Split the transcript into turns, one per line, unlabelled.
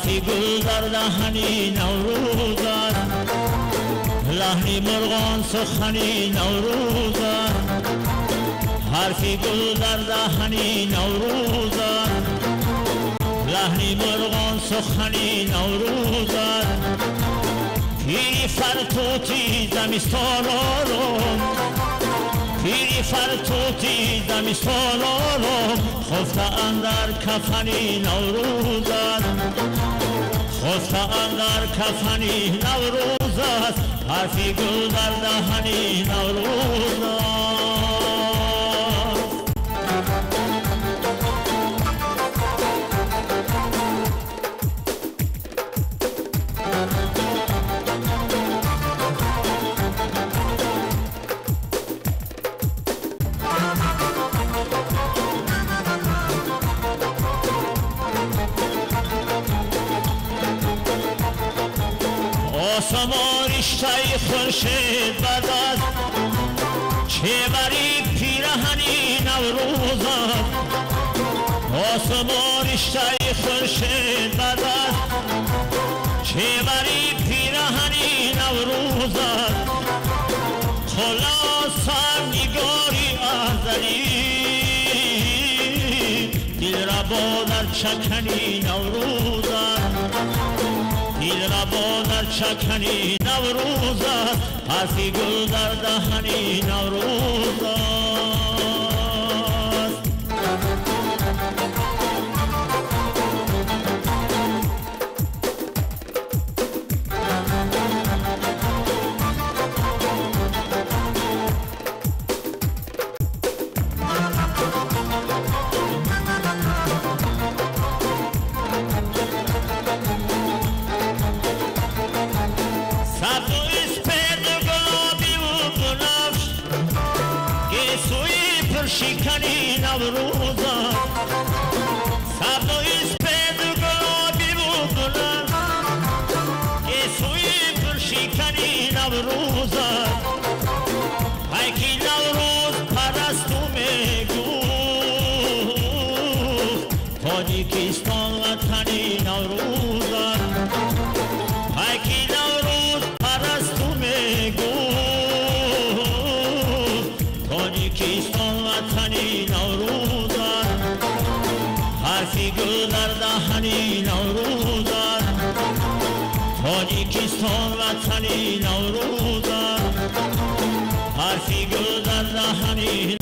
حرفی گل در دهنی نوروز است، لحنی مرغان سخنی نوروز است، حرفی گل در دهنی نوروز است، لحنی مرغان سخنی نوروز است. پیری فرتوتی زمستان آرام، پیری فرتوتی زمستان آرام، خفته اندر کفنی نوروز است، خفته اندر کفنی نوروز است، حرفی گل در دهنی نوروز است. آسمان رشته‌ی خورشید بدست، چه پیرهنی نوروز است، آسمان رشته‌ی خورشید بدست، چه پیرهنی نوروز است. خلاص نگاری ازلی، دلربا در چکنی نوروز است، دلربا در چکنی نوروز است، حرفی گل در دهنی نوروز است. شکنی نوروز است، سبز و اسپید و گلابی و بنفش، گیسوی پرشکنی نوروز است. پیکی نوروز پرستو میگفت، تاجیکستان وطنی نوروز است، پیکی نوروز پرستو میگفت، تاجیکستان وطنی نوروز است، حرفی گل در دهنی نوروز است، تاجیکستان وطنی نوروز است، حرفی گل در دهنی